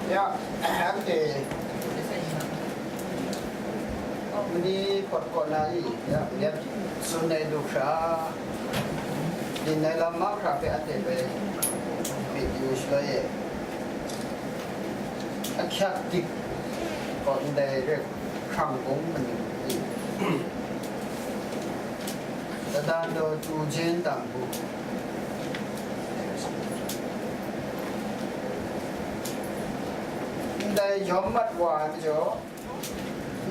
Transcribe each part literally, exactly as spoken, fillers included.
Ya, anhte mani hpawt kaw na i, ya, ya, tsun ai lu hkra, nin ai lam mahkra hpe anhte bai myit yu shaloi e. Ahkyak dik kaw ndai rai hkrang bung manu i, Ladan daw tu jen dang bu. Ndai yawm mat wa ai majaw,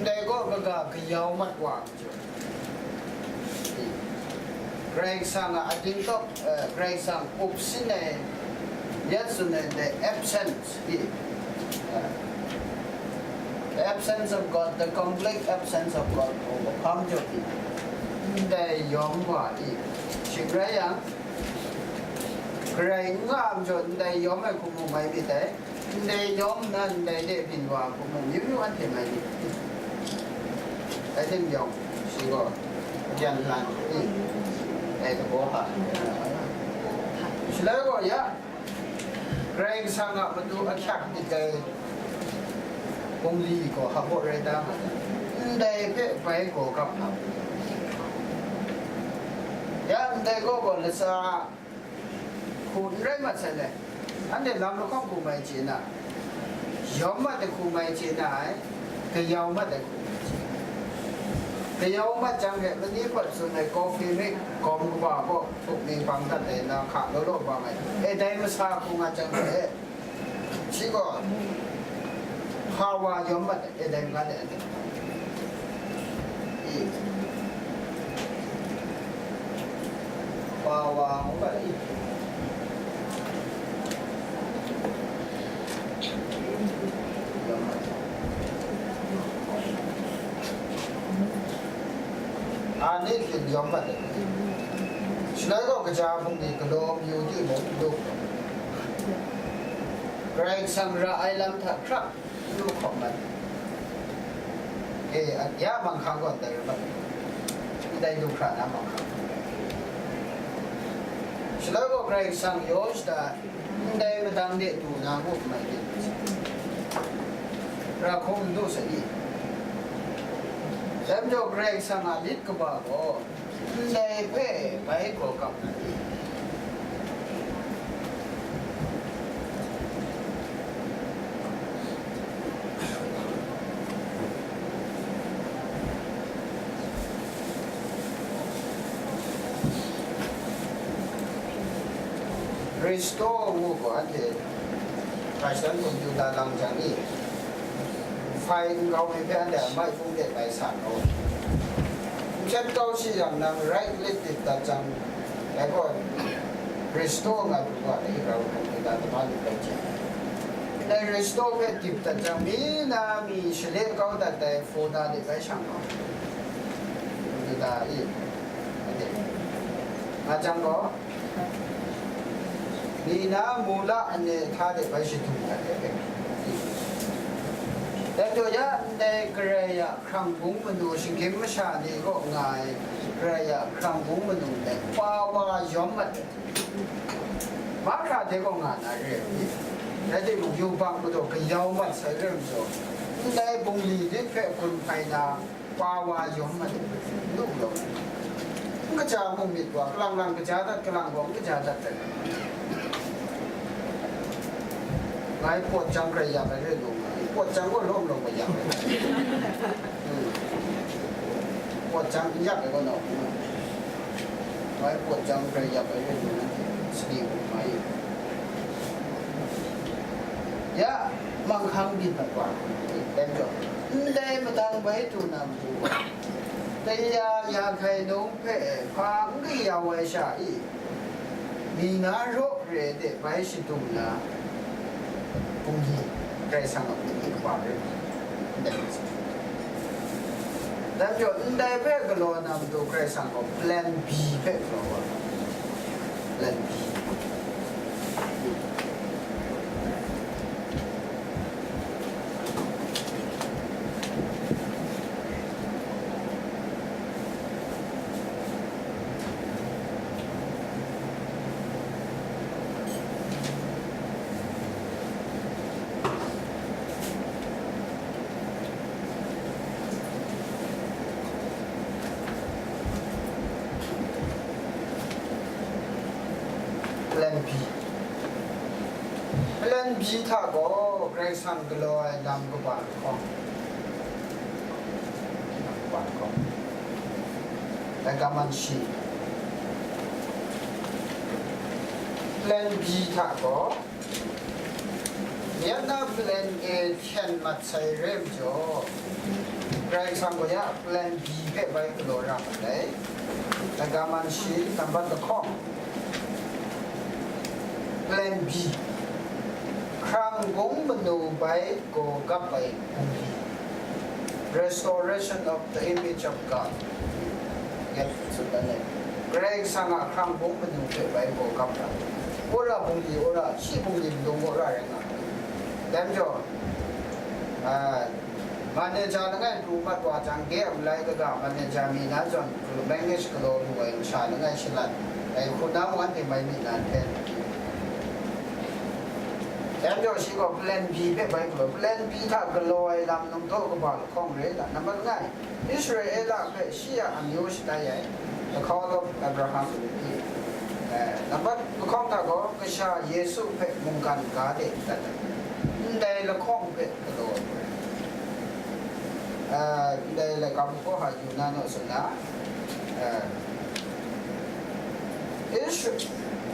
ndai gaw kaga kayau mat wa ai majaw, Karai Kasang a ating tawk, eh, Karai Kasang up sin ai, yat tsun ai ndai absence, i, eh, the absence of God, the complete absence of God, oh, hpa majaw pyi, ndai yawm wa i, shing rai yang, Karai n nga ai majaw ndai yawm ai hku mu mai myit dai, ndai yawm nna ndai de byin wa hku mu myu myu anhte mai myit. Dai hte yawng, shi gaw, yan lan, i, dai kabaw hpa, shaloi gaw ya, Karai Kasang a matu ahkyak myit dai bungli gaw hpa rai da nga, ndai hpe bai gaw gap hta, ya, ndai gaw gaw latsa hku n rai mat sai le, anhte lam lahkawng hku mai chye na, yawm mat ai hku mai chye na ai, kayau mat ai hku mai chye. Kayau mat jang hte mani hpawt tsun ai coffee mik gawm kaba kaw htuk ning bang dat ai na hka law law bang ai, e dai masa hku nga jang hte, shi gaw, hpa wa yawm mat ai, e dai nga ai, i, hpa wa ngu ga i, yawm mat ai. Ani hkin yawm mat ai. Shaloi gaw kaja hpung ni galaw mayu timung, n du, Karai Kasang ra ai lam hta hkrap n du hkawm mat. E, ya manghkang gaw ndai rai mat. Ndai du hkra na manghkang. Shaloi gaw Karai Kasang yaw shada, ndai madang de du na ngu mai myit. Ra hkum n du sa i? Dai majaw Karai Kasang a lit kaba gaw ndai hpe bai gaw gap na i? Restore ngu gaw anhte Christian computer lang jang ni, file n kau mi hpe anhte a maiphung de bai sa kau. N hkyet kau shi yang nang right click dip dat jang, dai gaw restore nga pru wa dai rau computer tama ni bai chye. Dai restore hpe dip dat jang, mi na mi shale kau dat dai folder de bai shang kau. Computer i, anhte nga jang gaw, Ni na mula ane hta de bai shadum ai. Dai jaw ya ndai Karai a hkrang bung manu shinggyim masha ni kaw nga ai Karai a hkrang bung manu ndai pa wa yawm mat ai. Mahkra hte kaw nga na re ai. Rai timung, yubak majaw kayau mat sai re ai majaw, ndai bungli lit hpe gun hpai na, pa wa yawm mat, lu law, n kaja mung myit wa, kalang lang kaja dat, kalang gaw n kaja dat ai. Ngai pawt jang grai yak ai re lu nga, pawt jang gaw lawm lawm wa yak ai. Hmm. Pawt jang n yak ai gaw nau, ngai pawt jang grai yak ai re lu nga, sadi wu mai. Ya, manghkang byin mat wa, dai majaw, ndai madang bai du na matu, kaya ya hkai nung hpe hpa n kayau ai sha i, mi na raw re de bai shadum na, bungli, Karai Kasang a bungli kaba rai, ndai rai sa. Dai majaw, ndai hpe galaw na matu, Karai Kasang gaw plan B hpe galaw wa, plan B. Plan B. Plan B hta gaw Karai Kasang galaw ai lam kaba lahkawng. Kaba lahkawng. Lagaman shi. Plan B hta gaw, ya na plan A hkyen mat sai re majaw, Karai Kasang gaw ya plan B hpe bai galaw ra mat ai. Lagaman shi, nambat lahkawng. Plan B. Hkrang bung manu bai gaw gap ai bungli. Restoration of the image of God. Ngai tsun dan ai. Karai Kasang a hkrang bung manu hpe bai gaw gap ra. Wora bungli, wora, shi bungli mung wora rai nga. Dai majaw, ah, manager langai pru mat wa jang, ge a malai kaga manager mi na zawn, manage galaw lu ai masha langai shalat ai hku na mung anhte mai mi na hte. Dai majaw shi gaw plan B hpe bai galaw, plan B hta galaw ai lam num taw kaba lahkawng re la, nambat langai, Israela hpe shi a amyu shatai ai, the call of Abraham, eh, nambat lahkawng hta gaw, kasha Yesu hpe mungkan ga de dat ai, ndai lahkawng hpe galaw ai. Eh, ndai laika hku gaw ha yu na naw tsun na, eh, Isra-,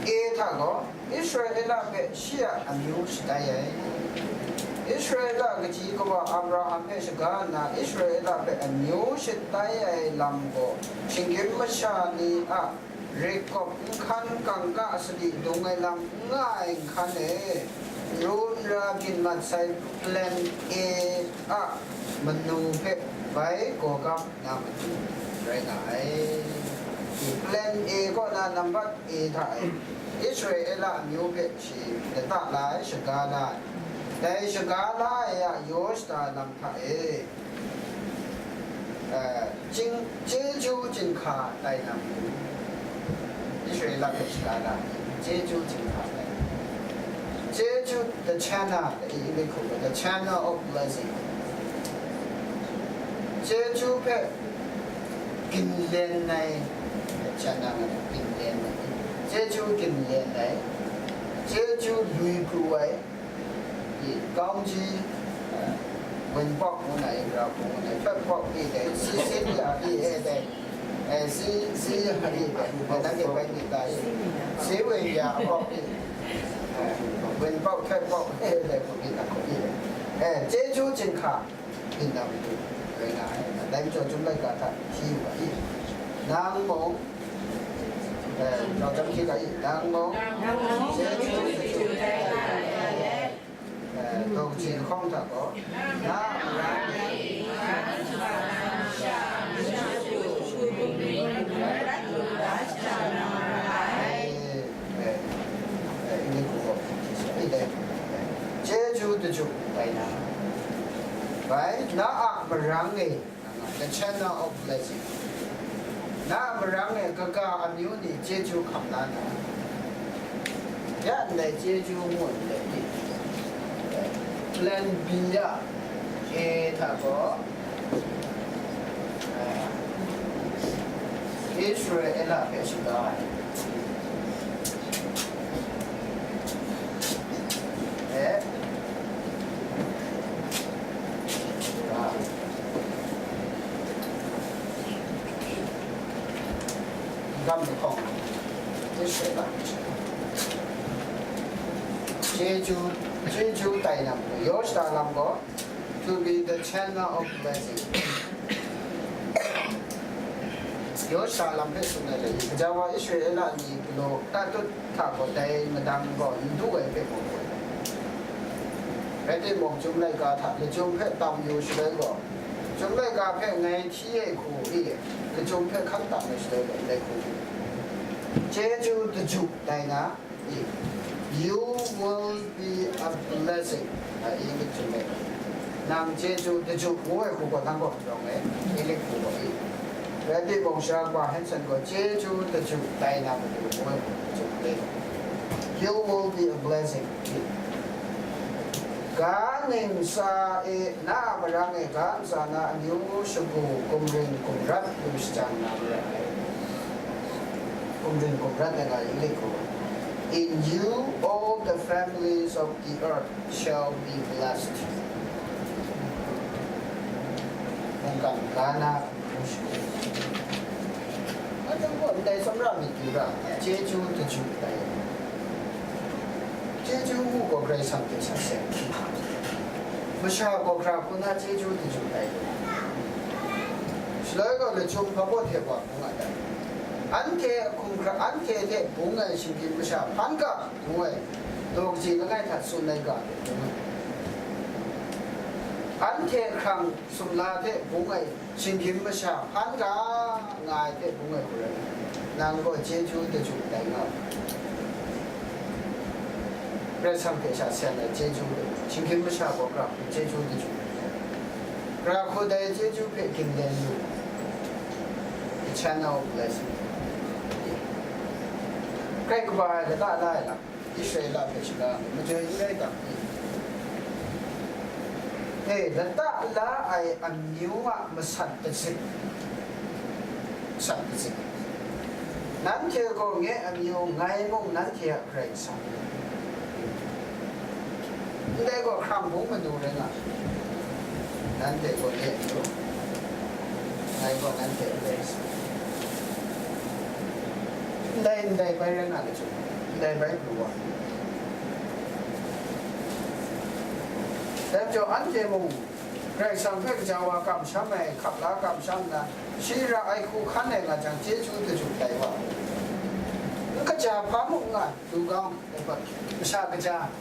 A hta gaw, Israela hpe shi a amyu shatai ai. Israela kaji kawa Abraham hpe shaga nna, Israela hpe amyu shatai ai lam gaw, shinggyim masha ni a rik kawp nhkan kangka sadi dung ai lam n nga ai nhkan e, ru n ra byin mat sai plan A a manu hpe bai gaw gap na matu rai nga ai. Plan A kaw na nambat A hta e, Israela amyu hpe shi lata la ai, shaga la ai. Dai shaga la ai a yaw shada lam hta e, eh, chyeju, chyeju chyinghka tai na matu, Israela hpe shaga la ai, chyeju chyinghka tai. Chyeju, the channel, the channel of blessing. Chyeju hpe ginlen ai, the channel, ginlen ai. Chyeju ginlen ai. Chyeju lui pru ai. I, kaungji, eh, Wenpawk ngu na i, Grau ngu na i, Hpyawpawk i dai, Sisilia i e dai, eh, si, si i dai, eh, nanhte bai myit ta i, si Wenya pawk i, eh, Wenpawk, Hpyawpawk e dai, hku myit na hku i dai. Eh, chyeju chyinghka, byin na matu rai nga ai. Dai majaw, Chyum laika hta hti u ga i. Nang mung, eh, grau jang hti ga i. Nang mung, eh, daw kaji lahkawng hta gaw, na a marang e, eh, eh, eh, English hku gaw, eh, eh, chyeju daju tai na, bai, na a marang e, the channel of blessing, na a marang e kaga amyu ni chyeju hkam la na, ya ndai chyeju ngu ndai ni, plan B a, A hta gaw, Israela hpe shaga ai. Eh? Ah. Gam lahkawng, Israela hpe shaga. Chyeju, chyeju tai na matu, yaw shada lam gaw, to be the channel of blessing. Yaw shada lam hpe tsun ai le, gaja wa Israela ni galaw tatut hta gaw dai madang gaw n du ai hpe mung, rai timung, Chyum laika hta lachyum hpe tam yu shaloi gaw, Chyum laika hpe ngai hti ai hku i, lachyum hpe hkan tam ai shaloi gaw, ndai hku, chyeju daju tai na, I, "You will be a blessing." A, i myit htum e, nang chyeju daju ngu ai hku gaw, nang gaw rawng e, i myit hku gaw i. Rai timung, Sara Kaba Hanson gaw, "Chyeju daju tai na matu," ngu ai hku gaw, "You will be a blessing." I, ga ntsa e, na a marang e ga ntsa na amyu shagu gumring gumrat lu shajang na mara ai. Gumring gumrat ai nga i le hku. In you all the families of the earth shall be blessed. Mungkan ga na hpung shingkung. Anhte gaw ndai tsawmra myit du ra, chyeju daju tai. Chyeju ngu gaw Karai Kasang hpe sa seng hkyi hkam. Masha gaw hkra hku na chyeju daju tai. Shaloi gaw lachyum hpa baw hte wa hkung a tai. Anhte a hkumhkrang, anhte hte bung ai shinggyim masha hpan ga ngu ai, daw kaji langai hta tsun ai ga hte bung ai. Anhte hkrang sumla hte bung ai shinggyim masha hpan ga nga ai hte bung ai hku rai, nang gaw chyeju daju tai nga u. Karai Kasang hpe sha seng ai chyeju, shinggyim masha gaw hkra hku chyeju daju. Hkra hku dai chyeju hpe ginglen lu. The channel of blessing. Grai kaba ai lata la ai lam, Israela hpe shaga ai, majoi n rai ta? E, lata la ai amyu a masat kazik, masat kazik. Nanhte gaw nye amyu, ngai mung nanhte a Karai Kasang. Ndai gaw hkrang bung manu rai nga, nanhte gaw nye amyu, ngai gaw nanhte a Karai Kasang. Ndai, ndai bai rai nga lachyum, ndai bai pru wa. Dai majaw, anhte mung Karai Kasang hpe gaja wa kamsham ai, hkap la kamsham nna, shi ra ai hku hkan ai nga jang, chyeju daju tai wa. N kaja hpa mung n nga, du gang, masha kaja.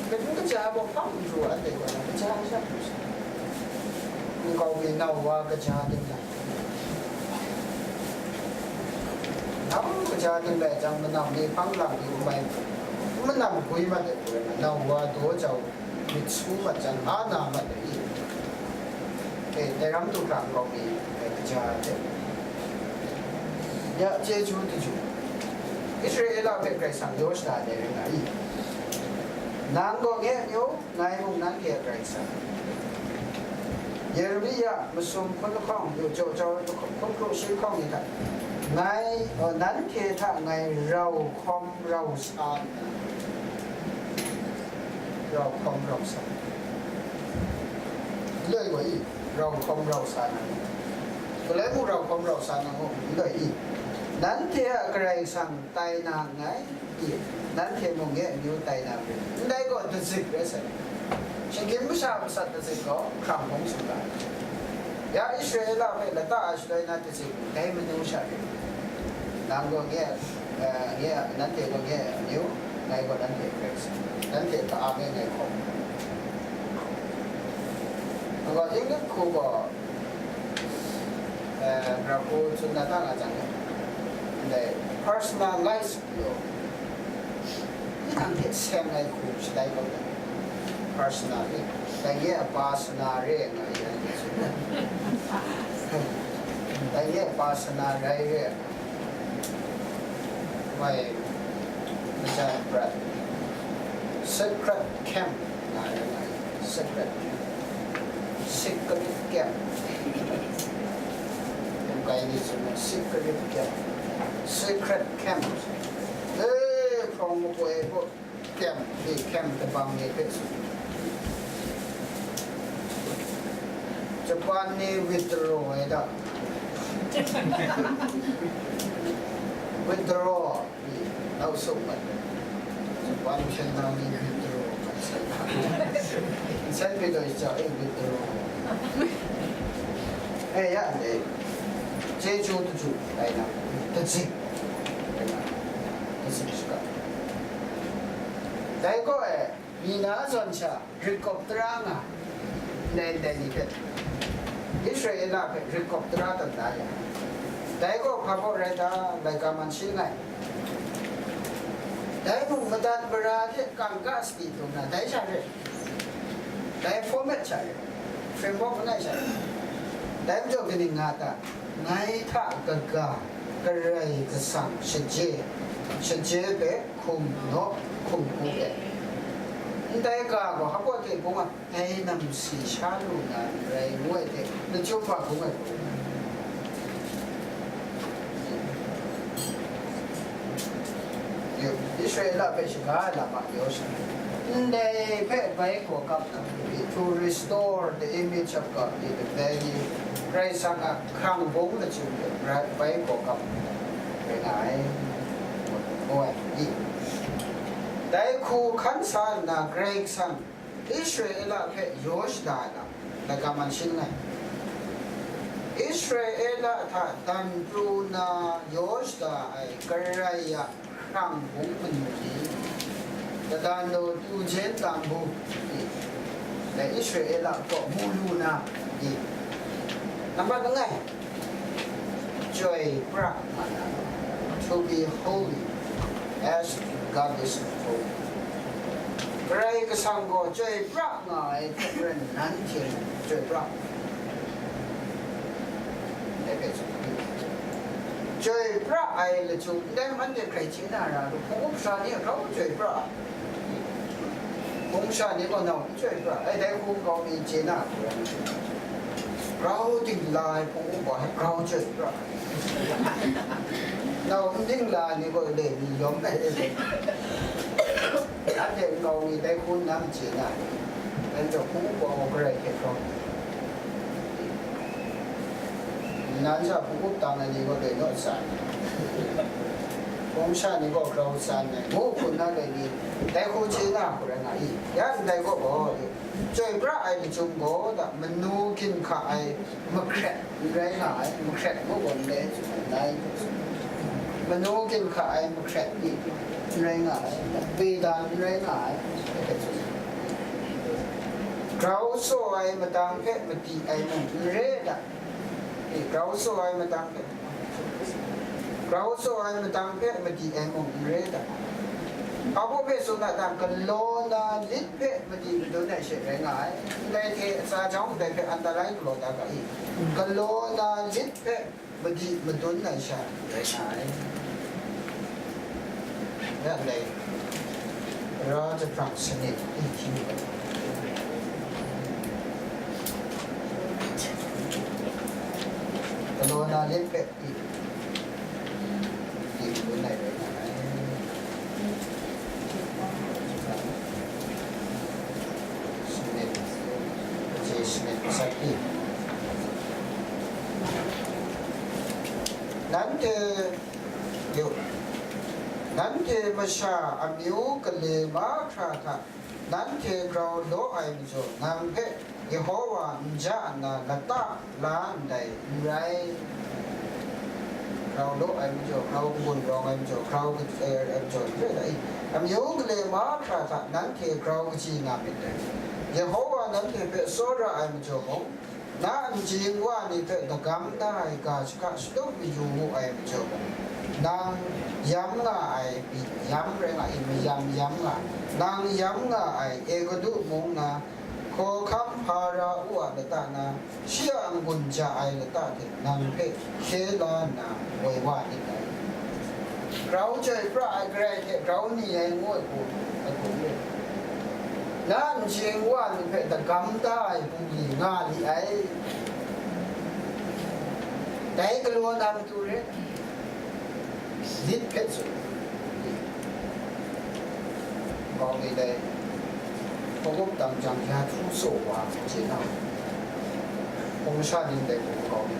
N kaja gaw hpa n pru, anhte gaw na kaja sha pru sa. Nkau mi nau wa kaja ting lai. Nau kaja ting lai jang, manam ni hpang lang ni n mai, manam gwi mat ai hku rai nna, nau wa daw jau myit su mat jang, a na mat ai i? E, dai ram du hkra nkau mi, e, kaja hte, ya chyeju daju, Israela hpe Karai Kasang yaw shada ai rai nga i? Nang gaw nye amyu, ngai mung nanhte a Karai Kasang. Yeremia masum hkun lahkawng, jaw jau ai hkun hkru shi lahkawng ni hta, ngai, oh, nanhte hta ngai rau hkawm rau sa nna, rau hkawm rau sa. N loi gaw i, rau hkawm rau sa na ni? Galoi mung rau hkawm rau sa na ngu, n loi i? Nanhte a Karai Kasang tai na nngai, i, nanhte mung nye amyu tai na nngai. Ndai gaw dazik rai sai. Shinggyim masha masat dazik gaw hkrang hpung sumla ai. Ya Israela hpe lata ai shaloi na dazik, dai manu sha rai. Nang gaw nye, eh, nye, nanhte gaw nye amyu, ngai gaw nanhte Karai Kasang, nanhte ka-am e ngai hkawm. Nang gaw English hku gaw, eh, Grau hku tsun na ta nga jang, ndai personalize Yo. Ni nang hte seng ai hku shatai kau ai. Personal ni. Dai nye a pa sana re nga ya ni su. Dai nye a pa sana rai re. Mai majan prat. Secret camp nga re nga. Secret camp. Secret camp. Yung kai ni su na secret camp. Secret camp. Eh, hprawng mapaw e hpaw, camp, eh, camp tabang e hpe tsun. Japan ni withdraw ai da. Withdraw, eh, nau suk mat. Japan hpyen na ni withdraw mat sai da. Sai pyi taw, eh, withdraw. Eh, ya, eh. Jeju daju ai na, dazik. Ai na, dazik shaga. Dai gaw e, mi na zawn sha, rit kawp tara nga, ndai ndai ni hpe, Israela hpe rit kawp tara tawn da ya. Dai gaw hpa baw rai ta, laika man shi nngai. Dai mung madat mara hte kangka sadi htung na, dai sha re, dai format sha re, framework langai sha re. Dai majaw kaning nga ta? Ngai hta kaga, Karai Kasang shaje, shaje hpe hkum naw, hkum hku hpe. Ndai ga gaw hpa hte bung a, dai namsi sha lu na n rai ngu ai hte, na chyum hpa hkrum ai hku. Israela hpe shaga ai lam a yaw sha, ndai hpe bai hkawhkap na, to restore the image of God, the value, Karai Kasang a hkrang bung lachyum hpe bai hkawhkap rai nga ai, ngu ai. Dai hku hkan sa nna, Karai Kasang Israela hpe yaw shada ai lam, lagam man shin ai. Israela hta dan pru na yaw shada ai Karai a hkrang bung manu ni, ladan law tu jen lam bu ni, dai Israela kaw mu lu na ni, nambat langai, chyoi pra nga na, to be holy as God is holy. Karai Kasang gaw chyoi pra nga ai hte maren nanhte chyoi pra. Dai hpe tsun. Chyoi pra ai lachyum, ndai manhte hkrai chye na ra lu, hpung up sha ni grau chyoi pra. Hpung sha ni gaw nau n chyoi pra. Ai, dai hku nkau mi chye na hku rai. Grau dingla ai hpung up gaw grau chyoi pra. Nau n dingla ni gaw le ni yawm ai. Anhte nkau mi dai hku n na n chye na, dai majaw hpung up gaw Karai hte hkrawng, nan sha hpung up tang ai ni gaw le naw tsan, hpung sha ni gaw grau tsan ai, ngu hku na le ni, dai hku chye na hku rai nga i? Ya ndai gaw gaw, chyoi pra ai lachyum gaw da, manu ginhka ai mahkret n rai nga ai, mahkret ngu gaw ndai tsun ai, ndai tsun ai. Manu ginhka ai mahkret ni n rai nga ai, Vedan n rai nga ai, grau tsaw ai matang hpe madi ai mung n re ai da? E, grau tsaw ai matang hpe, grau tsaw ai matang hpe madi ai mung n re ai da? Hpa baw hpe tsun a ta, galaw na lit hpe madi madun ai she rai nga ai. Ndai hte atsa jang ndai hpe antarai galaw da ga i? Galaw na lit hpe madi madun ai sha rai nga ai. Ya ndai, ra jahprang sanit n hti, galaw na lit hpe i, i madun ai rai nga ai. Sanit, kaji sanit masat i. Nanhte, yu, nanhte masha amyu gale mahkra hta nanhte grau law ai majaw, nang hpe Yehowa n ja nna lata la ndai n rai. Grau law ai majaw, grau kagun rawng ai majaw, grau ka-, eh, ai majaw n re ai. Amyu gale mahkra hta nanhte grau kaji nga myit dai. Yehowa nanhte hpe tsawra ai majaw mung, na nji nwa ni hpe dagam da ai ga shaka shatup mayu wu ai majaw mung, nang yam nga ai pyi yam rai nga i, mayam yam nga, nang yam nga ai Egutu mung na hkawhkam Hpara-u a lata na, shi a n-gun ja ai lata hte nang hpe hkye la nna woi wa nit dai. Grau chyoi pra ai Karai hte grau ni ai ngu ai hku, ai hku n yu. Na nji nwa ni hpe dagam da ai bungli nga li ai. Dai galaw na matu re, lit hpe tsun. Nkau mi dai hpung up dang jang ya htu tsaw wa chye na, hpung masha ning dai hpung nkau mi,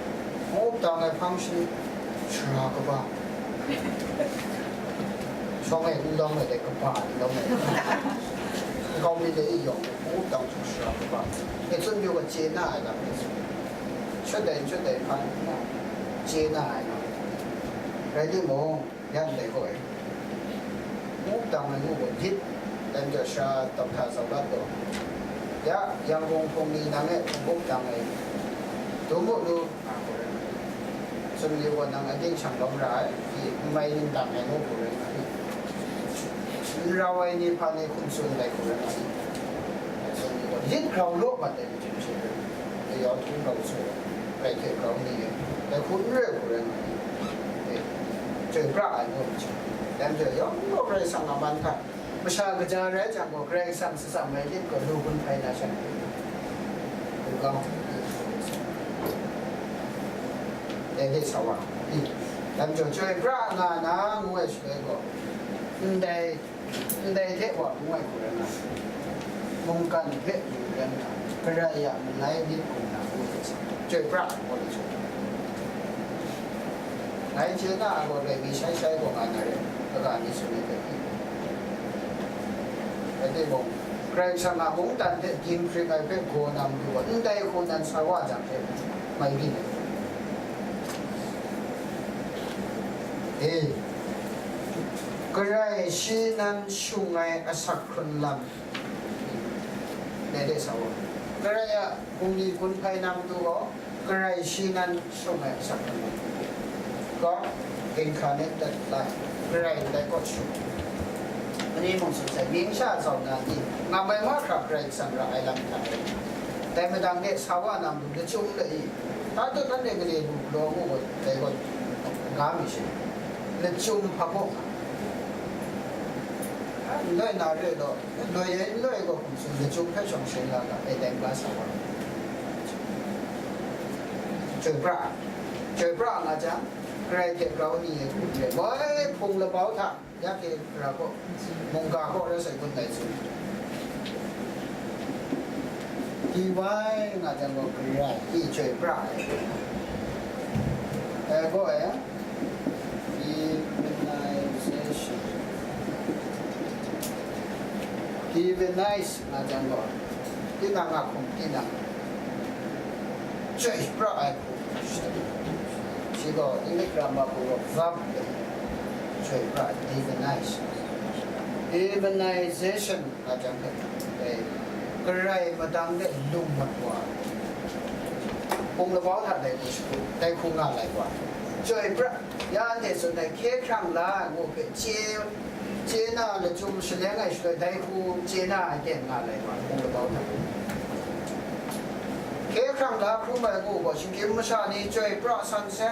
hpung up dang ai hpang shi, sara kaba, shawng e n lawm ai dai kaba n lawm ai, nkau mi dai e yawng hpung up dang jang sara kaba, e tsun yu ga chye na ai lam e tsun, shut dai n shut dai hpa n na, chye na ai lam rai timung, ya ndai gaw e, ngu dang ai ngu gaw lit, dan jaw sha dawk hta zau dat gaw, ya, Yangon hpung ni nang e hpung up dang ai, dum u lu, nga hku rai nga ai. Tsun yu gaw, nang ating shang lawm ra ai, i, n mai ning dang ai ngu hku rai nga ai. N rau ai ni hpa ni hkum tsun ai hku rai nga ai. Tsun yu gaw, lit grau law mat ai ni hte machyin rai, dai yawng htum grau tsaw, rai hte grau ni e, dai hku n re hku rai nga ai. E, chyoi pra ai ngu ai majaw, dai majaw yawng gaw Karai Kasang a man hta, masha kaja rai jang gaw, Karai Kasang shatsam ai lit gaw lu gun hpai na sha, lu kau, dai hte sa wa, i, dai majaw chyoi pra nga na ngu ai shaloi gaw, Ndai, ndai hte wa bung ai hku rai nga, mungkan hpe yu rai nga, Karai a mangai myit hkum na ngu hte sa, chyoi pra ai gaw lachyum. Ngai hte na a gaw loi mi shai shai gaw nga na re, kaga mi tsun ai hpe. Rai timung, Karai Kasang a mungdan hte dinghpring ai hpe gaw na matu gaw, ndai hku nan sa wa jang hte, mai byin ai. E, Karai shi nan shung ai asak hkrun lam, dai de sa wa. Karai a bungli gun hpai na matu gaw, Karai shi nan shung ai asak hkrun lam. Gaw, incarnated life, Karai ndai kaw shung. Mani mung tsun sai, mying sha zau na ni, ngam ai mahkra Karai Kasang ra ai lam hta e. Dai madang de sa wa na matu lachyum le i, ta tut nanhte gade lu galaw ngu gaw, dai gaw, nga mi shi, lachyum hpa gaw nga. A, n loi na re law, n loi e n loi gaw hkum tsun, lachyum hpe shawng shin la ga, e dai n ga sa wa. Chyoi pra, chyoi pra nga jang, Karai hte grau ni e hkum re, moi hpung labau hta, ya hte ra gaw, mungga gaw rai sai kun dai tsun. Di wai nga jang gaw, Karai, i chyoi pra ai. E gaw e, divinization. Divinize nga jang gaw, tinang a hkum tinang chyoi pra ai hku. Shi gaw, English grammar hku gaw verb le, chyoi pra, divinize. Divinization nga jang hpe, dai Karai madang de lung mat wa, hpung labau hta dai hku shagu, dai hku nga lai wa, chyoi pra, ya anhte tsun ai, hkye hkrang la ai ngu hpe chye, chye na lachyum shaleng ai shaloi, dai hku chye na ai ten nga lai wa, hpung labau hta. Hkye hkrang la hkrum ai ngu gaw, shinggyim masha ni chyoi pra san se,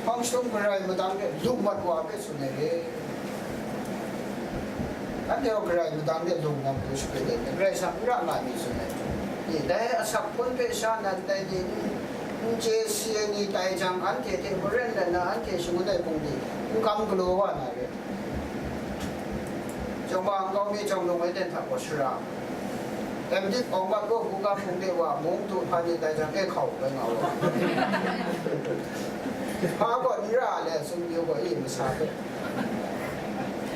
hpang shadum Karai madang de lung mat wa hpe tsun ai re. Anhte gaw Karai madang de lung na matu shapri let ai, Karai Kasang n ra nga mi tsun ai. I, dai asak hpun hpe sha nan dai ni n, n chye si ai ni tai jang, anhte hte maren let na, anhte shangun ai hpung ni n kam galaw wa na re. Chyawm wa nkau mi jawng lung ai ten hta gaw shara, M.Div awng mat gaw, hkungga hpung de wa, mung du hpa ni tai jang, e hkau bai nga wa. Hpa gaw n ra le, tsun pyi gaw, i, masa hpe.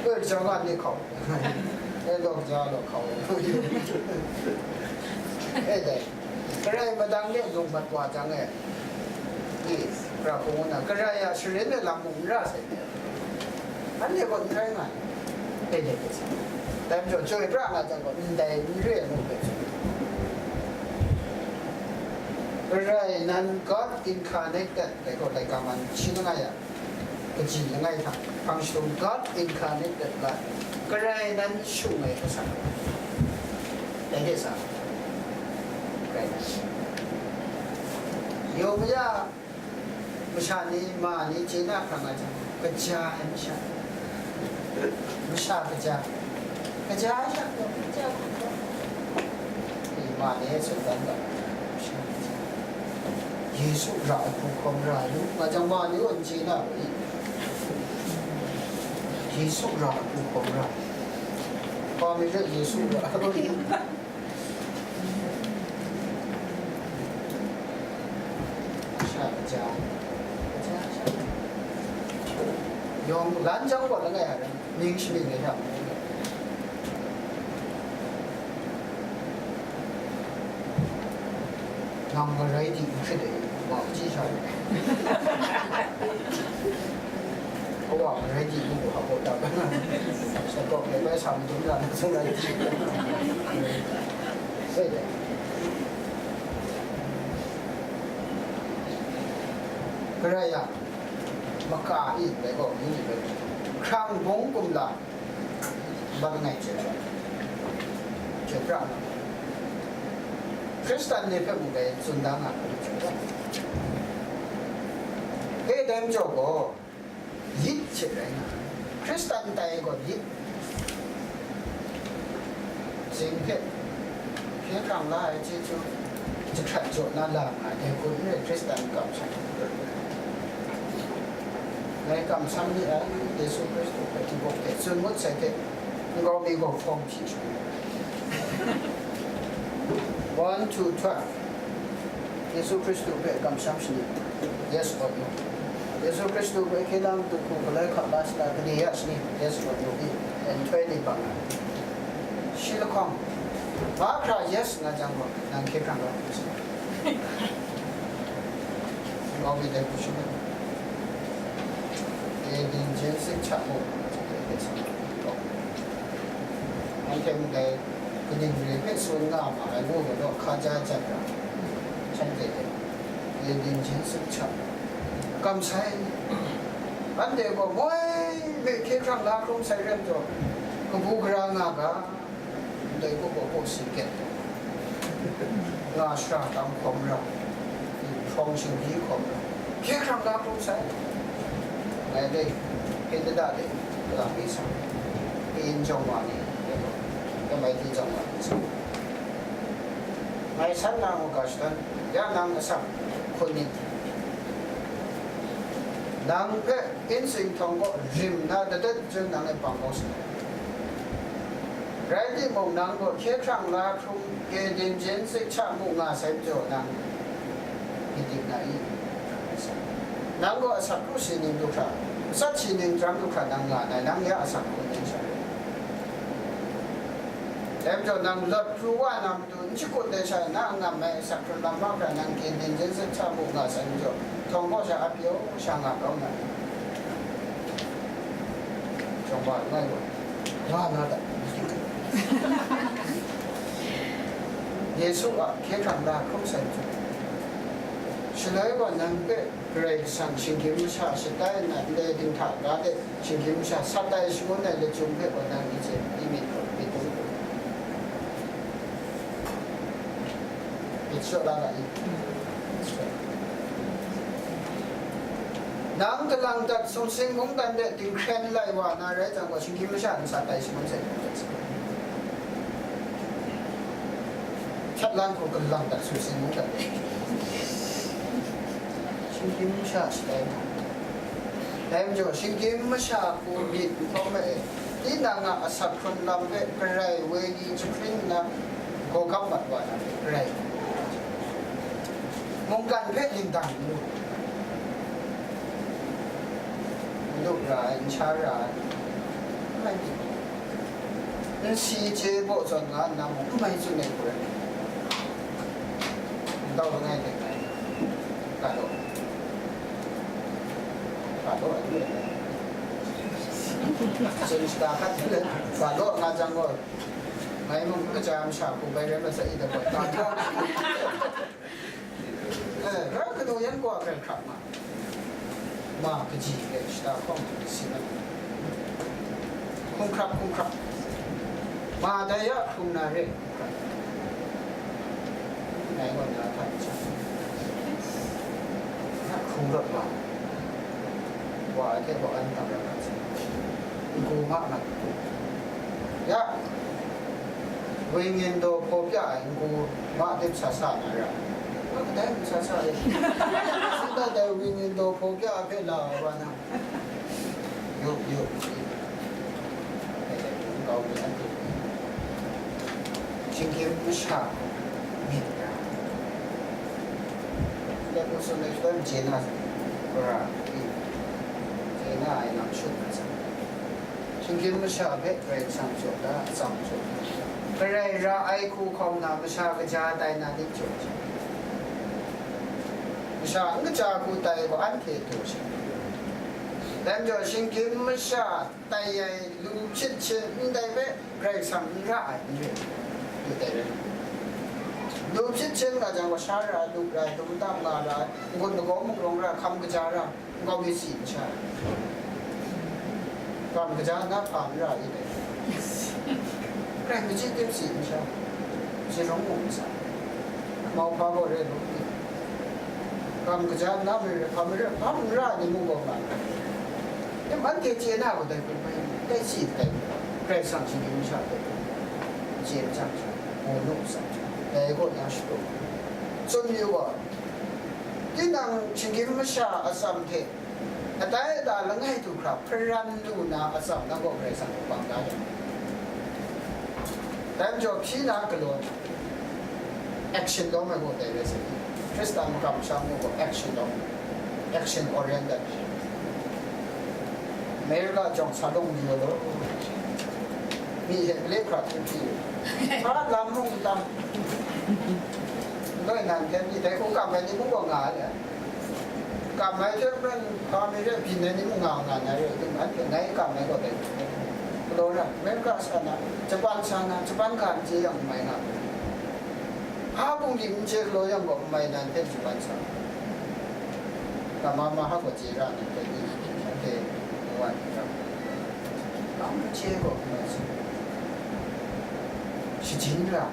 E, jang a ni hkau. E, lawk ja law hkau. E dai. Karai madang de lung mat wa jang e, i, ra hkung nna, Karai a sharin ai lam mung n ra sai. Anhte gaw n rai nga ai. Dai dai hpe sa. Dai majaw, chyoi pra nga jang gaw, ndai n re ai mung hpe, Karai nan God incarnated, dai gaw, laika man shi langai a, kaji langai hta, hpang shadum God incarnated life, Karai nan shung ai asak, dai de sa, Karai nan shung. Yawng ya, masha ni, ma ni, chye na hkra nga jang, kaja ai masha, masha kaja, kaja ai sha gaw, kaja hkrum gaw, ma ni e tsun dan ga, masha kaja. Yesu ra ai hku hkawm ra ai lu, nga jang ma ni gaw n chye na gaw i? Yesu ra ai hku hkawm ra ai. Hpa mi rai Yesu ra ai. Sha kaja, kaja sha. Yawng lan jang gaw langai a rai, ning shamying ai hta. Nang marai di n hkrit ai, wa hpyi sha ai. Kawa marai di lu hpa kaw ta, sa kaw bai bai sa madun ra na sung rai di. Sai dai. Karai yang, maka i dai gaw, mi ni bai, hkrang bung kumla, Mat langai hte chyoi pra nga, Hkristan ni hpe mung dai tsun da nga hpe chyoi pra. E dai majaw gaw, yit hte rai nga, Hkristan tai gaw yit, zing hpe hkye hkrang la ai chyeju jahkrat jaw na la nga ai, dai hku n rai, Hkristan kap hte. Ngai kamsham ni ai, Yesu Hkristu hpe htinguk hte tsun ngut sai hte, nkau mi gaw hpawng hpyi sha. One to twelve. Yesu Hkristu hpe kamsham shani? Yes or no? Yesu Hkristu hpe hkye na matu hku galoi hkap la sata, kade ya shani? Yes or no? Nhtoi ni bang ai. Shi lahkawng, mahkra yes nga jang gaw, nang hkye hkrang rawt n sai. Nkau mi dai hku shangun. Eden jen sik hta mung, anhte mung dai kaning re hpe tsun nga ma ai ngu ga law, hkaja jan ra, shanhte dai Eden jen sik hta kamsham ai. Anhte gaw moi mi hkye hkrang la hkrum sai rai majaw, kabu gara nga ga, ndai kaw kaw kaw si kyat, nga shara tam hkawm ra, hprawng shingbyi hkawm ra, hkye hkrang la hkrum sai. Ngai dai, hpyen dada de, kalang mi sang, kayin jawng wa ni, kamai di jawng wa ni sang, ngai san na mu ga shatan, ya nang asak hkun ni, nang hpe insing htawng kaw rim na dadat jun nang e bang kau sa ai. Rai timung, nang gaw hkye hkrang la hkrum, Eden jen sik hta mu nga sai majaw, nang myit dik na i? Nang gaw asak kru sining du hkra, atsat sining jang du hkra nang nga ai, nang ya asak kru ning sha rai. Dai majaw, nang lawt pru wa na matu n shakut ai sha na, n ngam ai asak hkrun lam mahkra nang Eden jen sik hta mu nga sai majaw, htawng kaw sha a pyaw sha nga kau na. Chyawm wa langai gaw, nga na dat? Yesu a hkye hkrang la hkrum sai majaw, shaloi gaw nang hpe Karai Kasang shinggyim masha shatai nna, ndai dinghta ga de shinggyim masha sat ai shangun ai lachyum hpe gaw nang i chye, i myit gaw myit dum, myit shaw la ga i? Nang kalang dat sumsing mungdan de dinghkren lai wa na rai jang gaw, shinggyim masha n sat ai shangun sai hkrum dat sa. Hkyat lan hku kalang dat sumsing mungdan de shinggyim masha shatai na. Dai majaw, shinggyim masha hku myit n hkawm ai, tinang a asak hkrun lam hpe Karai wenyi jahpring nna gawgam mat wa na hte Karai mungkan hpe ling dang n lu, n lup ra ai, n sha ra ai, n mai myit. N si chye baw zawn nga nna mung, n mai tsun ai hku rai, n tau langai hte ngai ga law, ga law ai. Tsun shada hkat ga law nga jang gaw, ngai mung kaja masha hku bai rai masat i da gaw, ga law. Eh, rai kanu yan kaw hkrai hkrap nga, ma kaji hpe shada hkawng hte si mat, hkungkrap hkungkrap, ma dai ya hkrung na re, hkungkrap, ngai gaw na hta n sa, na hkrung rawt wa, wa ai hte wa an tam rawt wa sai, n-gu ma mat, ya, Wingin daw hpaw pya ai n-gu ma dip sa sa na ra, ma kadai n sa sa re. Singta dai wingin daw hpaw pya ai hpe la ai wa na, yup yup, n kau mi anhte, shinggyim masha myit ra, ndai hku tsun ai hpe n chye na, ra, chye na ai lam shut na sa. Shinggyim masha hpe Karai Kasang jaw da, atsam jaw da. Karai ra ai hku hkawm na masha kaja tai na nit jaw ai. Masha n kaja hku tai gaw, anhte daw sha. Dai majaw, shinggyim masha tai ai lu hpyit hpyen ndai hpe Karai Kasang n ra ai, n re ai, lu tai rai. Lu hpyit hpyen nga jang gaw, sha ra ai, lup ra ai, dum tam nga ra ai, n-gun lagaw mung rawng ra ai, hkam kaja ra ai, nkau mi si n sha ai, kam kaja nna hpa n ra ai dai, hkrai machyi tim si n sha ai, sharawng mung n sa ai, mauhpa gaw re lu ni, kam kaja nna marai, hpa marai, hpa n ra ai ni mung gaw nga ai. Anhte chye na gaw dai hpe bai, dai si dai, Karai Kasang shinggyim masha hpe chye jang, gaw nu jang, dai kaw na shadaw, tsun yu wa, tinang shinggyim masha atsam hte Atai ata langai du hkra hparan lu na atsam nang gaw Karai Kasang hpe bang da yang, dai majaw hpyi na galaw na, action lawm ai gaw dai rai sa i? Hkristan makam sha mung gaw action lawm, action oriented. America jawng sa lawng yu ai law, mi hte male hkra hpyi hpyi, hpa lam mung n tam, n doi nan hte mi dai hku kam ai ni mung gaw nga ai. Kam ai hte maren, hpa mi hte byin ai ni mung nga nga na re, anhte ngai kam ai gaw dai. Galaw na, America sa na, Japan sa na, Japan ga n chye yang n mai nga. Hpa bung di n chye galaw yang gaw n mai nan hte Japan sa. Kama ma ha gaw chye ra nan hte ni, anhte n wan ra. Hpa n chye gaw n mai sa. Shajin ra.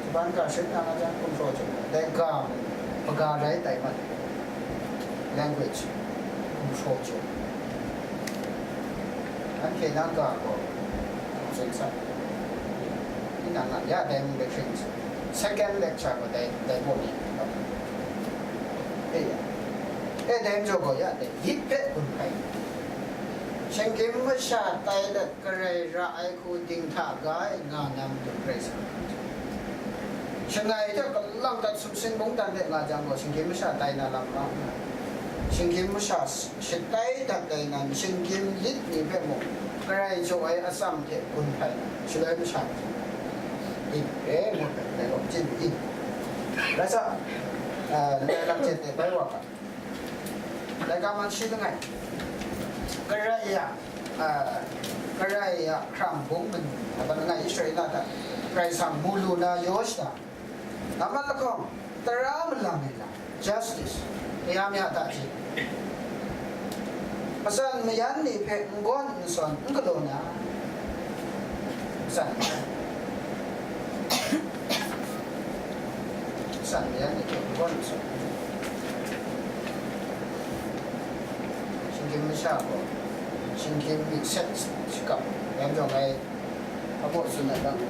Japan ga shut na nga jang, gumhpraw jaw, dai ga mung, hpaga rai tai mat, language, gumhpraw jaw, anhte na ga gaw tsun sa. Tinang a ya dai mung dai hkring, second lecture gaw dai, dai baw ni, e ya, e dai majaw gaw ya dai lit hpe gun hkai, shinggyim masha tai let, Karai ra ai hku dinghta ga ai nga na matu Karai Kasang. Shangai hte kalang dat sumsing mungdan de nga jang gaw, shinggyim masha tai na lam ma nga, shinggyim masha shatai dat ai nan, shinggyim lit ni hpe mung, Karai jaw ai atsam hte gun hpai na, shaloi masha hte, dik re ngut ai, dai gaw, chyin yu i. Rai sa, eh, langai lam hte bai wa ga. Laika man shi langai. Karai a, a, Karai a hkrang bung manu, a, langai Israela hta Karai Kasang mu lu na yaw shada. Nambat lahkawng, tara malang ai lam, justice, kaya mya hta ji. Matsan mayan ni hpe n gawn n sawn n galaw na, matsan mayan. San yan ni hte n gawn n sawn, shinggyim masha gaw, shinggyim myit set shakap, yan jawng ai, a baw tsun ai lam.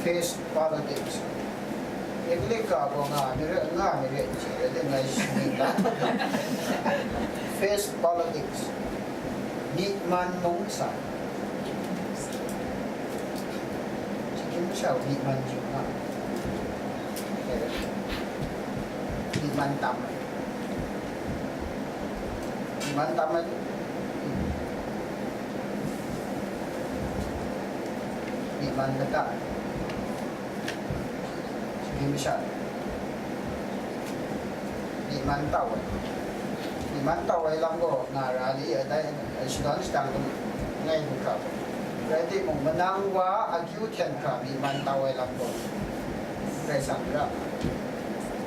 Face politics. English ga gaw nga mi re, nga mi re, ngai shani la. Face politics. Myi man mung sa. Shinggyim masha myi man yu nga. Myi man tam ai. Myi man tam ai. Myi man lata ai. Shinggyim masha. Myi man tau ai. Myi man tau ai lam gaw nga ra li ai, dai shadawn shadang ngai lu hkra. Rai timung, manang wa akyu hten hkra myi man tau ai lam gaw, Karai Kasang ra.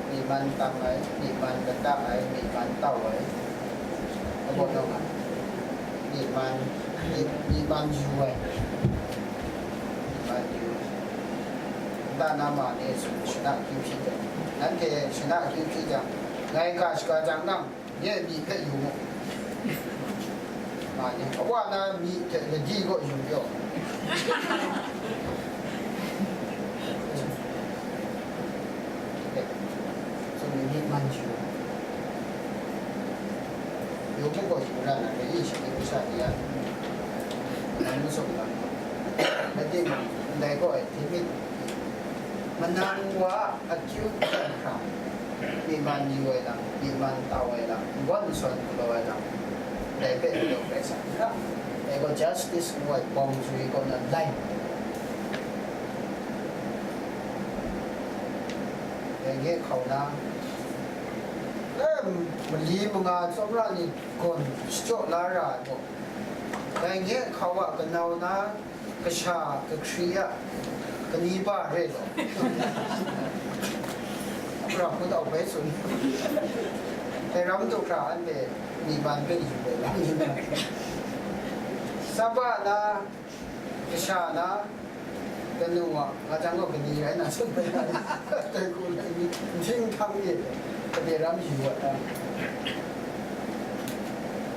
Myi man tam ai, myi man lata ai, myi man tau ai. Kabaw nawng ai. Myi man, myi, myi man yu ai. Myi man yu ai. Nta na ma ni tsun, shana akyu hpyi jang, nanhte shana akyu hpyi jang, ngai ga shaga jang nang, nye myi hpe yu mu. Ma ni, awa na myi hte ladi gaw yu yaw. Tsun ni, myi man yu. Yu mu gaw yu ra na, dai ni shinggyim masha ni a, nan masum lam, rai timung, ndai gaw ai hti myit, manang wa akyu hten hkra, myi man yu ai lam, myi man tau ai lam, n gawn n sawn galaw ai lam, dai hpe galaw Karai Kasang n ra. Dai gaw justice ngu ai bawng sari kaw na lai. Dai nye hkau na, e, mali manga tsawmra ni gawn shachyaw la ra ai gaw, dai nye hkau a kanau na, kasha kahkri a kani ba re law, hkra hku tau bai tsun. Dai ram du hkra anhte myi man hpe yu ai lam ni na, Saba na, kasha na, kanu a, nga jang gaw kani rai na tsun bai na, dai hku lai ni, nhting hkang e, kade ram yu ai ta,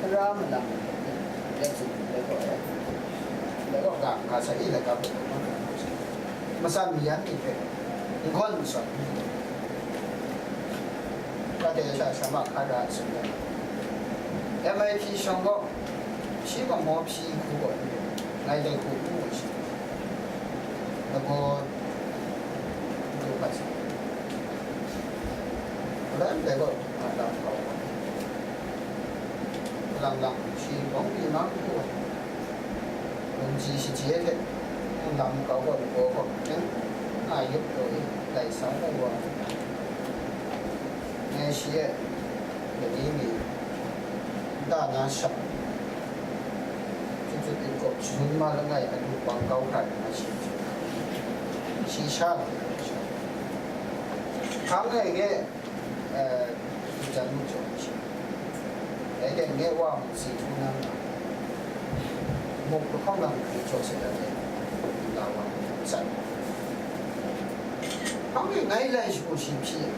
tara malang, ya tsun, dai gaw ai. Law ga, ga sa i laga bu ma ga. Matsan mayan ni hpe, n gawn n sawn. Ka de sha sha ma hka ra tsun ai. M I T shawng gaw, shi gaw maw hpyi hku gaw, ngai dai hku hku gaw shi. Lagaw du hpa sa. Rai ndai gaw, nga lam kau gaw. Lang lang shi bawng pyi mang hku gaw. Lungji shaje hte lam kau gaw lagaw gaw hpring nga yup taw i, lai sa ai wa, ngai shi e lani mi nta na shap, Chyum chyum tingkawk shagun ma langai adu bang kau hkra nna shi, shi sha lu ai sha. Hpang e nge, eh, jan mu jaw shi. Dai ten nge wa mu si htu nang, muk lahkawng nang hkri jaw se dat e, la wa san. Hpang e ngai lai shagu shi hpyi,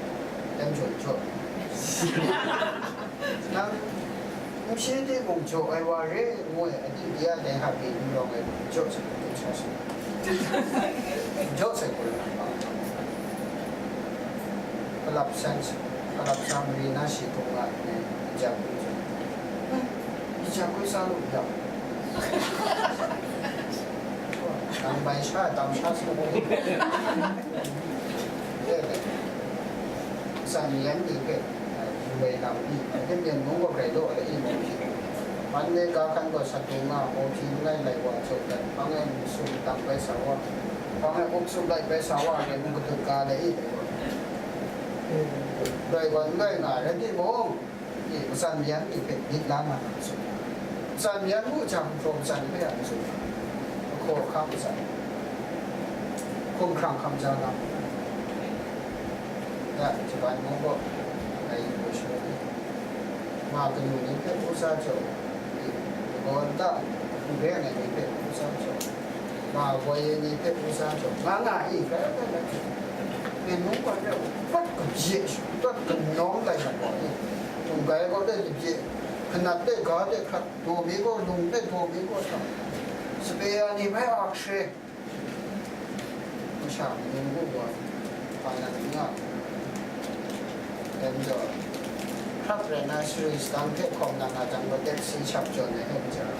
dan jaw jaw. Nang n shing de mung jaw ai wa re ngu ai, a di ya dai hta pyi n rawng ai, jaw sai hku sa sai. Jaw sai hku rai. Kalap san, kalap sa mari na shi hkung nga ai, i ja hku jaw. I ja hku sa lu ya. Nang bai sha, tam sha sa. San yan ni hpe, yu ai lam i, hpyen myen mung gaw grai law ai i mung hpyi. Man e ga hkan gaw sat dung nga, hpaw hpyi langai lai wa jaw dat, hpang e masum dang bai sa wa, hpang e up sum lai bai sa wa, ngai mung kadut ga lai i, dai wa n rai nga, rai timung, i, matsan mayan ni hpe myit la nga na tsun. Matsan mayan mu jang, hpaw matsan hpe a tsun. Hkaw hkam matsan. Hkum hkrang hkam ja lam. Ya, Japan mung gaw, ngai yu ai shaloi, ma kanu ni hpe hku sa jaw, i, lagaw nta n re ai ni hpe hku sa jaw, ma woi ai ni hpe hku sa jaw, nga nga i, hkrai hkrai hkrai. Myen mung gaw hpe, pat kabye, pat kanawng lai mat gaw i, munggai gaw hpe kabye, kanat hpe ga hte hkrat, daw mi gaw lung hpe daw mi gaw sa, sape ya ni hpe ak hkre, masha manu ngu gaw, hpa nan n nga. Dai majaw, hkrap rai na, suri sadang hte hkawm na nga jang gaw, taxi shap jawn ai hpe majaw,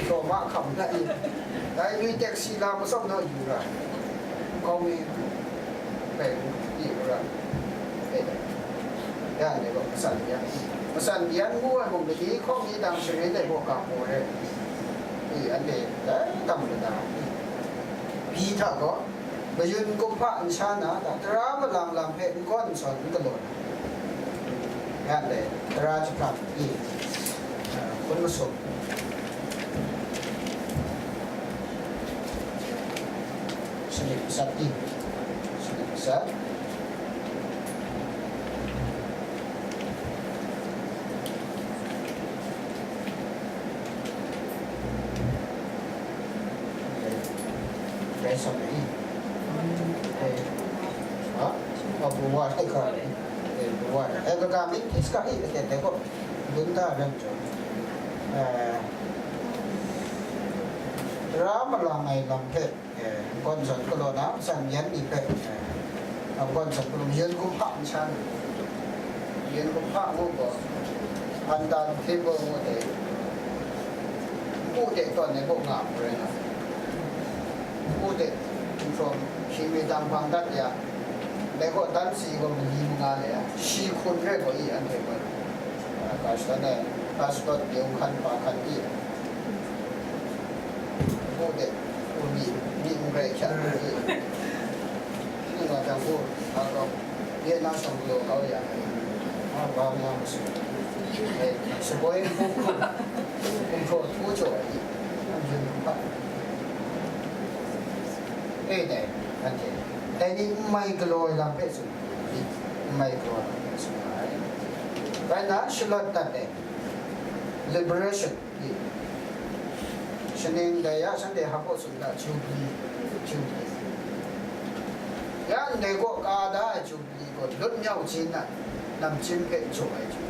trauma hkam na i, dai ni taxi la masawm naw yu ra, nkau mi bai ngu di u ra, e dai. Ya ndai gaw matsan yan, matsan yan ngu ai mung, lani hkawng ni dang sharin ai gaw ga maw re, i, anhte dai tam lada, i, bi hta gaw, mayun kumhpa n sha na, tara malang lam hpe n gawn n sawn n galaw na, ya ndai tara jahprang, i, hkun masum. Sanit masat i, sanit masat. Rai sam i. Eh, ha? Oh, buwa, eh, ka. Eh, buwa. Eh, ka, ka, min kis ka i, eh, te ko. Dun ta ram jo. Eh, ra malang ai lam hpe, eh, n gawn zawn galaw na, matsan yan ni hpe, eh, n gawn zawn galaw, mayun kumhpa n sha na, mayun kumhpa ngu gaw, Antan hte gaw ngu ai, npu de tawn ai gaw nga hku rai nga, npu de, nhtawm, shi mi dang hpang dat ya, dai gaw dan si gaw mali manga le ya, shi hkun rai gaw i anhte gaw, ah, ka shadawn ai, ka shadawn de hkan, hpa hkan i, npu de, u ni, ni n rai hkyan i, Shing wa jang u, a gaw, ye na shawng galaw kau ya ai, a wa nga ma su. Ai, shaboi n hku hku, gumhpraw htu jaw ai, n yun n hpa. E dai, anhte, dai ni n mai galaw ai lam hpe tsun, n mai galaw ai lam hpe tsun ai. Rai nna, shalawt dat ai, liberation. Shaning dai ya, shanhte hpa sumla Jubilee, Jubilee. Ya ndai gaw ka da ai Jubilee gaw, lut nyau chyin na, namchyim hpe jaw ai Jubilee.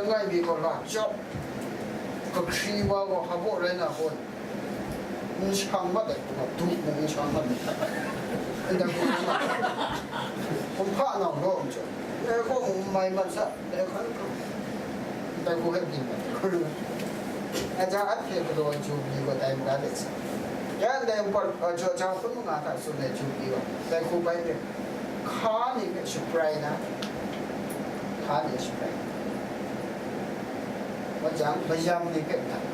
langai mi gaw la chyawp, kahkri wa gaw hpa baw rai na gaw, n shang mat ai, du mung n shang mat ai. Ndai hku n shang mat ai. Hkum hpa nau law n jaw, ndai gaw mung n mai mat sa, ndai hkan hkrum, ndai hku hpe byin mat ai. Aja anhte galaw ai Jubli gaw dai mara let sa. Ya ndai npawt, uh, jaw jau hpun manga hta tsun ai Jubli gaw, dai hku bai re. Hka ni hpe shaprai na, hka ni shaprai na. Wa jang, mayam ni hpe htat,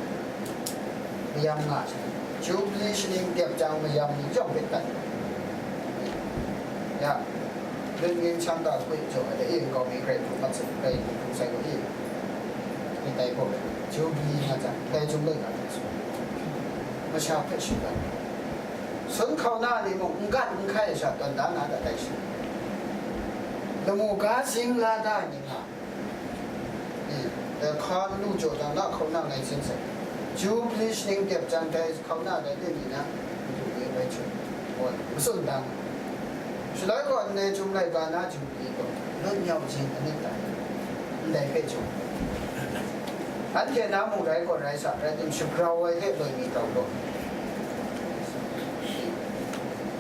mayam nga ai. Jubli shaning dep jang, mayam ni yawng hpe htat. Ya, Lun Ging Shang Ga Hkui jaw ai, e, nkau mi grai hkrum mat sai, grai hkrum sai gaw, e, e tai gaw, Jubli nga jang, dai Jubli ga hkrum sai. Masha hpe shinggan. Sun hkauna ni mung n gat n hkai ai sha tawn da na dat ai shi. Lamu ga zing la da ai ni nga, e, dai hka n lu jaw jang, na hkauna ngai sin sai. Jubli shaning dep jang, dai hkauna dai ni na, n lu bai chun, gaw, matsun dang. Shaloi gaw, ndai Chyum laika na Jubli gaw, lun nyau jin anit dai, ndai hpe chyawm. Anhte na mung rai gaw rai sa, rai tim, shagrau ai hte loi mi tau law.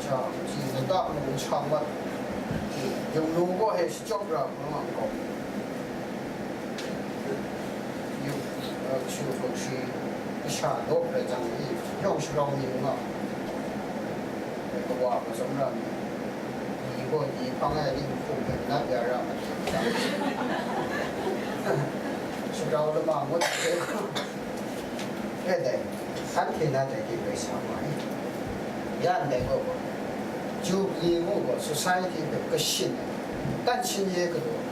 Jang, ji lata mung n shang mat, yawng nu gaw he shachyawk ra hkrum ai gaw, yu, uh, kashu hkrum shi, kasha daw rai jang, i, yawng sharau mi n nga, kawa mazawng ra mi, ni gaw ni hpang ai ning hkum hpe nat ya ra ma, sharau lama ngut hte. E dai, anhte na dai hte grai sa wa ai. Ya ndai gaw, Jubli ngu gaw society hpe kashin ai, tan shin ye galaw ai.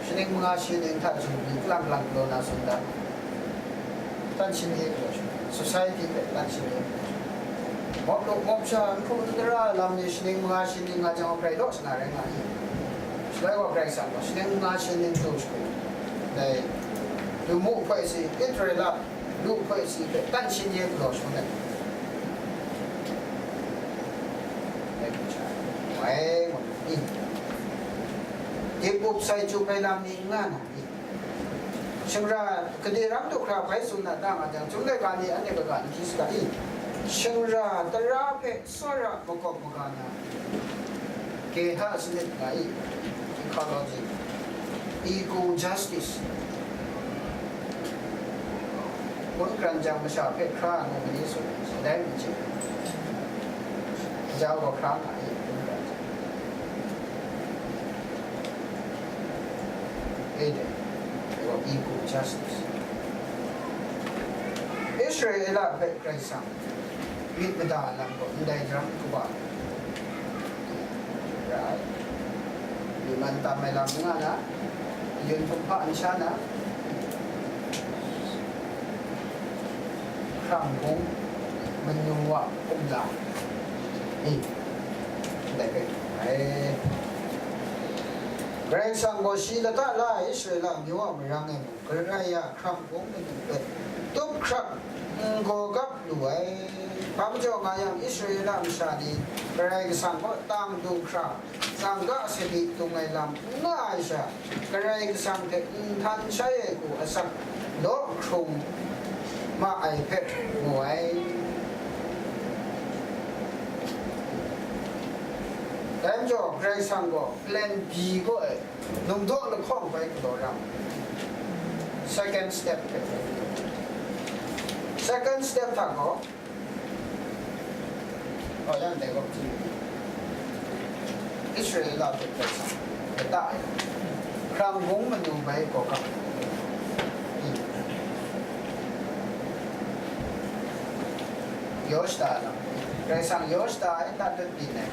Shaning manga shi ning hta Jubli lang lang galaw na sung dan, tan shin ye galaw sha, society hpe tan shin ye galaw sha. Mawp lu mawp sha, n hkru n dara lam ni shaning manga shi ning nga jang, grai law sana rai nga i. Shaloi gaw Karai Kasang gaw shaning manga shi ning du shagu, dai, lamu hpoi si, Israela lu hpoi si hpe tan shin ye galaw shangun ai. Dai hku sha, wai, ngu, i, dip up sai chyum ai lam ni n nga na i? Shingra gade rang du hkra bai tsun na ta nga jang, Chyum laika ni anhte kaga n hti saga i? Shingra tara hpe tsawra makawp maga na, Geha sanit nga i, ecology, eco justice, hpun kran jang masha hpe hkra ngu mani tsun, dai mi hte, jau wa hkra nga i, hpun kran jang. E dai, eco justice. Israela hpe Karai Kasang myit mada lam gaw ndai daram kaba ra ai. Myi man tam ai lam n nga na, yun hkum hpa n sha na, hkrang bung manu wa kumla ni ndai hpe ai. Karai Kasang gaw shi lata la ai Israela amyu a marang e mung, Karai a hkrang bung manu hpe tup hkrap n gaw gap lu ai. Hpa majaw nga yang, Israela masha ni Karai Kasang kaw tang du hkra, tsang ga sadi tung ai lam n nga ai sha, Karai Kasang hte nhtan shai ai hku asak law hkrung ma ai hpe mu ai. Dai majaw, Karai Kasang gaw plan B kaw e, Num daw lahkawng bai galaw ra mu. Second step hpe. Second step hta gaw, oh, yan dai gaw, Israela hpe hpe sa, lata e, hkrang bung manu bai gaw ga, yaw shada lam, Karai Kasang yaw shada ai, nat dut byin ai.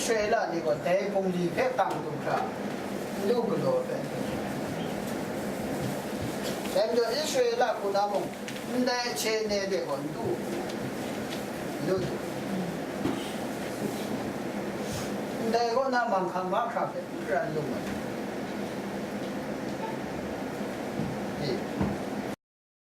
Israela ni gaw dai bungli hpe tang dung hkra, n lu galaw hpe, dai majaw Israela hku na mung, ndai hte ne de gaw n lu, n lu du, ndai kaw na manghkang mahkra hpe n ran lu ai. Ni,